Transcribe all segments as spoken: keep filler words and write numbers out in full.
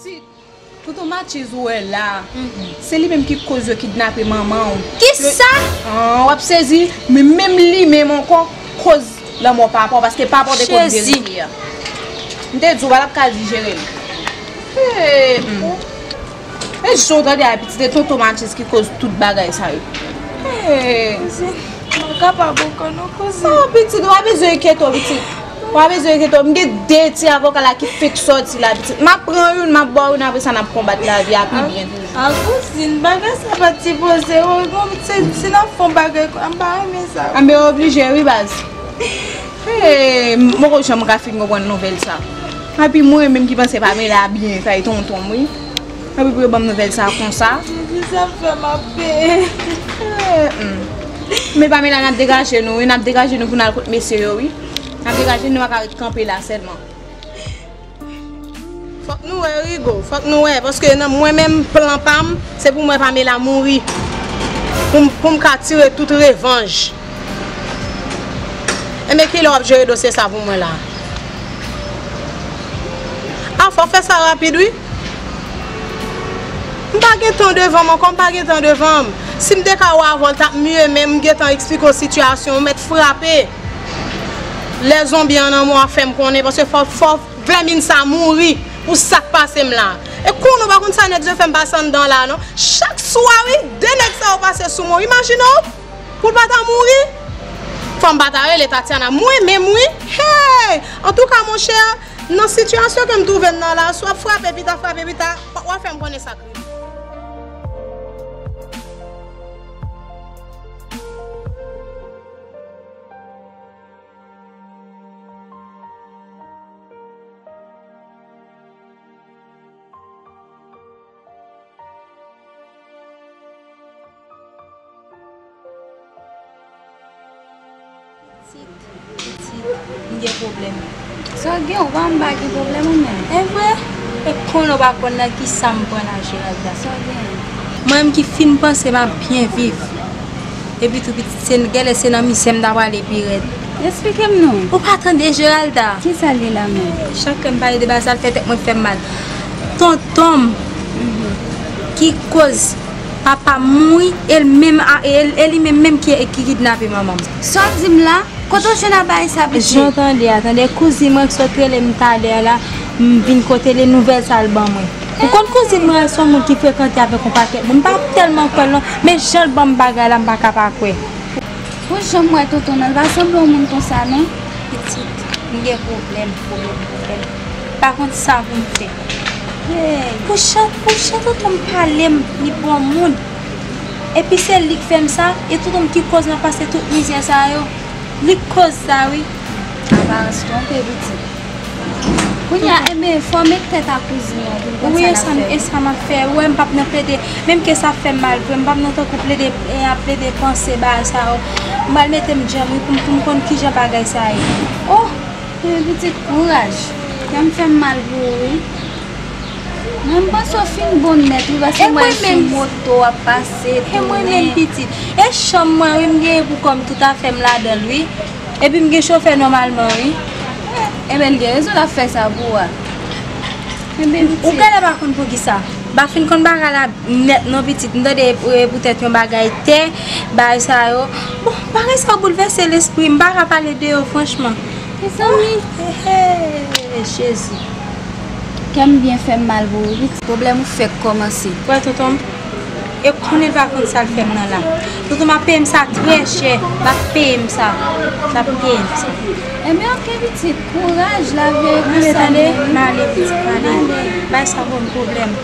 Pitit, tonton Matchiz ou wè la, se li menm ki koz yo kidnape manman w. Kisa? An, w ap sezi, men menm li menm ankò koz lanmò papa w, paske papa w te konn verite a. M te di w, pa t ap ka dijere l. Hey, hmm. E jan w tande a, pitit, e tonton Matchiz ki koz tout bagay sa yo. Hey. Kouzin, m pa kapab ankò non, kouzin. Oh, pitit, ou pa bezwen enkyete w, pitit. Ou pa bezwen enkyete w. M gen de ti avoka la ki fenk sòti la, pitit. M ap pran youn, m ap ba w youn, apre sa n ap konbat lavi a pi byen toujou. A, kouzin, bagay sa pa t sipoze, oh, bon, se, si n ap fè yon bagay, m pa renmen sa. Anben, oblije, wi, baz. Hey, m poko janm ka fin konprann nouvèl sa. Epi mwen menm ki panse Pamela byen kay tonton m, wi. Epi pou yo ban m nouvèl sa konsa. Jezi, sa fè m ap peye. Eh, hmm. Men Pamela, n ap degaje nou, wi, n ap degaje nou pou n al kot mesye yo, wi. N ap degaje nou, nou pa ka ret kanpe la sèlman. Fòk nou wè, Rigo, fòk nou wè, paske nan mwen menm, plan pa m, se pou mwen Pamela mouri. Pou m, pou m ka tire tout revanj. Enben, kilè w ap jere dosye sa pou mwen la? A, fò w fè sa rapid, wi. M pa gen tan devan m ankò, m pa gen tan devan m. Si m te ka wè avan, l t ap mye, men m gentan eksplike w sitiyasyon, ou mèt frape. Lè zonbi an nan men w ap fè m konnen, paske fò, fò vèmin sa mouri pou sa k pase m la. E konnen w pa konn sa nèg yo fè m pase anndan la, non. Chak swa, wi, de nèg sa yo pase sou mwen, imajine w. Pou l pa ta mouri, fò m pa ta rele Tatiana mwen menm, wi. Hey! Antouka, monchè, nan sitiyasyon ke m twouve m nan la, si w ap frape pita, frape pita, w ap fè m konnen sa k rive. Pitit, pitit, m gen pwoblèm. Sa w gen, ou pa m pa gen pwoblèm ou menm? E vre? E konnen w pa konn nan kisa m pran la, Geralda. Sa w gen? Mwen menm ki fin panse m ap byen viv. Epi tou pitit, se, genlè se nan mizè m ta prale pi rèd. Esplike m non. Ou pa tande Geralda? Kisa l ye la menm? Chak lè m pale de bagay sa, l fè tèt mwen fè m mal. Tonton m ki koz papa m mouri, e l menm a, e l, e li menm menm ki, ki kidnape manman m. Sa w di m la? Kote w jwenn a bagay sa, pitit? Jan w tande a, tande kouzin mwen ki sot rele m talè a la, m vin kote li, nouvèl sa l ban mwen. Ou konn kouzin mwen se yon moun ki frekante avèk yon pakèt moun. M pa tèlman kwè l non, men jan l ban m bagay la, m pa ka pa kwè. Pou jan m wè tonton nan, l pa sanble yon moun konsa non. Pitit, m gen pwoblèm, pwoblèm, pwoblèm. M pa konn sa pou m fè. Hey. Pou jan, pou jan tonton m pale m, li bon moun. Epi se li k fè m sa, e tonton m ki koz m ap pase tout mizè sa yo. Li k koz sa wi. Aparans twonpe pitit. Kounye a, enben, fò w met tèt a kouzin an pou l konn sa l ap fè. Wi, e sa m ap fè. Ou wè m p ap nan plede, menm ke sa fè m mal vre, m p ap nan tankou plede, e, ap plede panse bagay sa yo. M pral mete m djanm wi pou m, pou m konn kijan bagay sa ye. Oh! Enben pitit, kouraj. Kè m fè m mal pou ou wi. Mwen m panse w fin bon nèt wi, paske m wè sou moto w ap pase, tounen. E mwen menm pitit. E chanm mwen wi, m genyen pou kò m, tout afè m ladan l wi. Epi m gen chofè nòmalman wi. Enben l gen rezon l ap fè sa pou ou a. Enben pitit. Ou genlè pa konn poukisa. M pa fin konn bagay la nèt non pitit. M tande e poutèt yon bagay tè, bagay sa yo. Bon, bagay sa yo boulvèse lespri m. M pa ka pale de yo franchman. Mezanmi. Oh, he, he, Jezi. Kè m byen fè m mal pou ou wi. Pwoblèm ou fèk kòmanse. Wè tonton m, e konnen l pa konn sa l fè m nan la. Tonton m ap peye m sa trè chè. L ap peye m sa. L ap peye m sa. Enben oke pitit, kouraj, lavi e konsa menm wi. M ale pitit, m ale. Bay sa bon pwoblèm.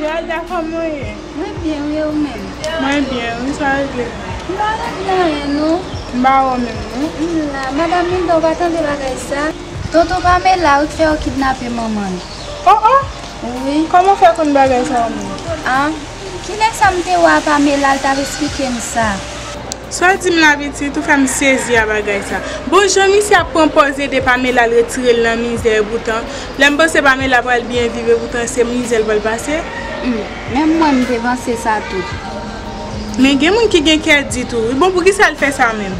Geralda, kòman w ye? Mwen byen wi, e ou menm? Mwen byen wi, sa regle? M pa regle anyen non. M pa wè w menm non. M la, madanm Linda, ou pa tande bagay sa? Tonton Pamela wi k fè yo kidnape manman l. Oh oh! Wi. Kòman w fè konn bagay sa ou menm? Ah, Kilè sa m te wè a Pamela, l t ap esplike m sa? Sa w di m la pitit, ou fè m sezi a bagay sa. Bon, jan misye ap pran pòz ede Pamela, l retire l nan mizè, epoutan, lè m panse Pamela pral byen viv, epoutan se mizè l pral pase. Hmm, menm mwen m te panse sa tou. Men gen moun ki gen kè di tou wi. Bon, poukisa l fè sa menm?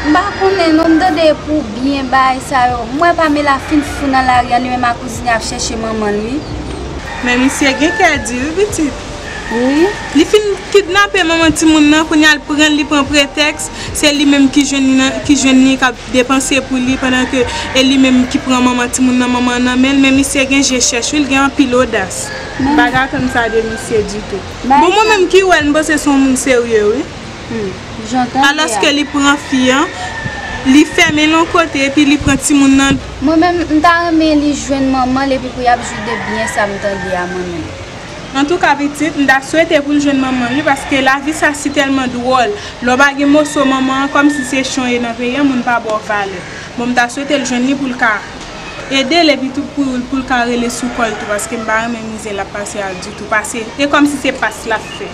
M pa konnen non, m tande pou byen bagay sa yo. M wè Pamela fin fou nan lari a, li menm ak kouzin li ap chèche manman l wi. Men misye gen kè di wi pitit. Wi. Li fin kidnape manman timoun nan, kounye a l pran l, li pran pretèks se li menm ki jwenn li nan, ki jwenn li, k ap depanse pou li, pandan ke e li menm ki pran manman timoun nan, manman an nan men l. Men misye gen je chèch wi, l gen anpil odas. M pa ka tann sa de misye ditou. Bon, mwen menm ki wè l, m panse se yon moun serye wi. Hmm, jan tande a. Alòske li pran fi an, li fèmen l yon kote, epi li pran timoun nan. Mwen menm, m ta renmen li jwenn manman l, epi pou y ap jwi de byen sa m tande a, mwen menm. Antouka, pitit, m ta swete pou l jwenn manman l wi, paske lavi sa si tèlman dwòl. Lè w pa gen moso manman an, kòmsi se chan w ye nan peyi an, moun pa ba w valè. Bon, m ta swete l jwenn li pou l ka ede l, epi tou pou, pou l ka rele sou kò l tou, paske m pa renmen mizè l ap pase a ditou. Pase, e kòmsi se pas l ap fè.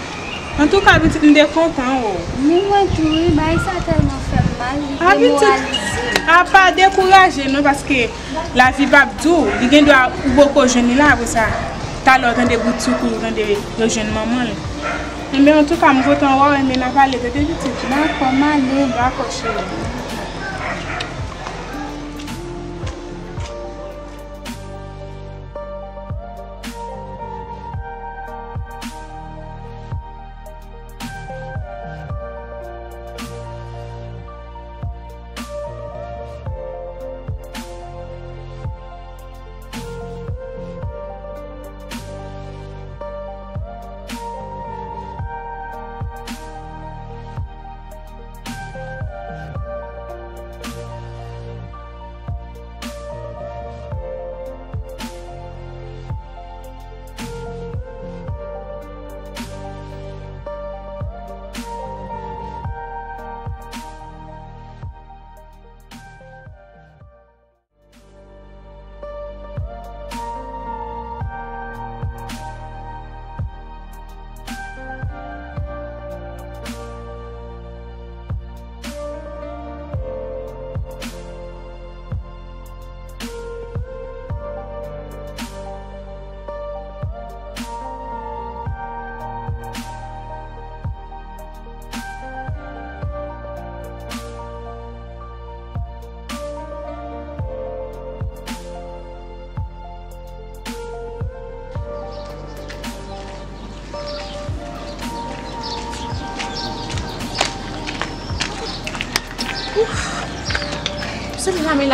Antouka, pitit, m te kontan, o. Ni mwen tou, wi, bagay sa tèlman fè m mal, li demoralize m. A, pitit, a pa dekouraje non, paske lavi p ap di w, li gen dwa ou poko jwenn li la, apre sa, talè w tande bri ti kou, ou tande yo jwenn manman l. Enben, antouka, m kontan wè w, enben, n a pale, tande pitit. Dakò, m ale. Dakò, cheri.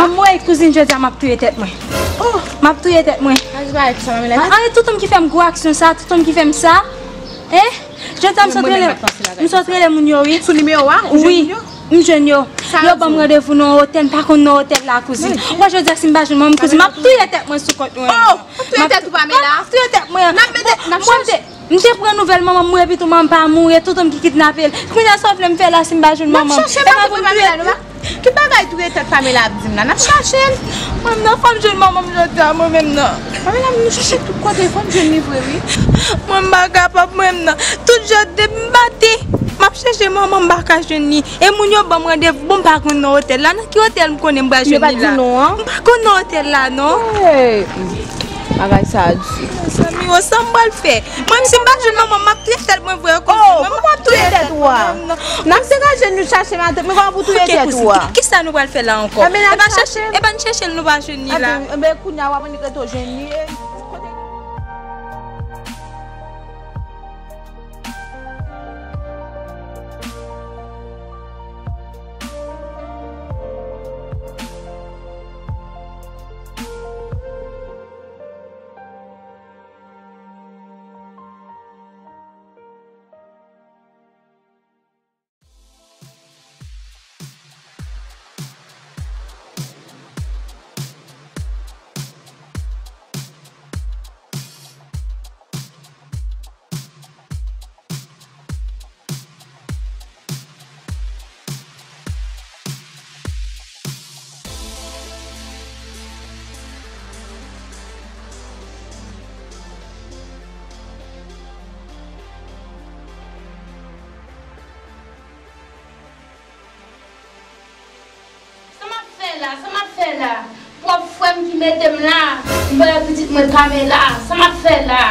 Anmwey, kouzin, jodi a m ap touye tèt mwen. M ap touye tèt mwen. Anyen, tout moun ki fè m gwo aksyon sa, tout moun ki fè m sa. Hein? Jodi a m sot rele, m sot rele moun yo, wi. Sou nimewo a, ou jwenn moun yo? M jwenn yo. Yo ban m randevou nan yon otèl, m pa konn nan otèl la, kouzin. Ou wè jodi a si m pa jwenn manman m, kouzin, m ap touye tèt mwen sou kont mwen. Oh, w ap touye tèt ou, Pamela? M ap touye tèt mwen. N ap mete, n ap chèche. M te pran nouvèl manman m, mwen epi tou manman m pa mouri, tout moun ki kidnape l. Kounye a sa w vle m fè la si m pa jwenn manman m? N ap chèche, pa pou touye tèt. Ki bagay touye tèt Pamela ap di m la? N ap chache l. Mwen menm nan, fò m jwenn manman m jodi a, mwen menm nan. Pamela, nou chache tout kote, fò n jwenn li vre, wi. Mwen m pa kapab, mwen menm nan. Tout jan de m bati, m ap chache manman m, m pa ka jwenn li. E moun yo ban m randevou, bon, m pa konn nan otèl la. Nan ki otèl m konnen m pral jwenn li la? M pa konn nan otèl la, non. Bagay sa a di. Mezanmi, o, sa m pral fè? Mwen, si m pa jwenn manman m, m ap touye tèt mwen vre, kouzin. Oh, kòman w ap touye tèt ou a? N ap degaje nou chache matant, men kòman pou touye tèt ou a? Kisa nou pral fè la ankò? Epa n chache, epa n chache l, nou pa jwenn li la. Enben, kounye a w ap annik rete w jwenn li. la, sa m ap fè la? Pwòp frè m ki mete m la. M voye pitit mwen Pamela. Sa m ap fè la?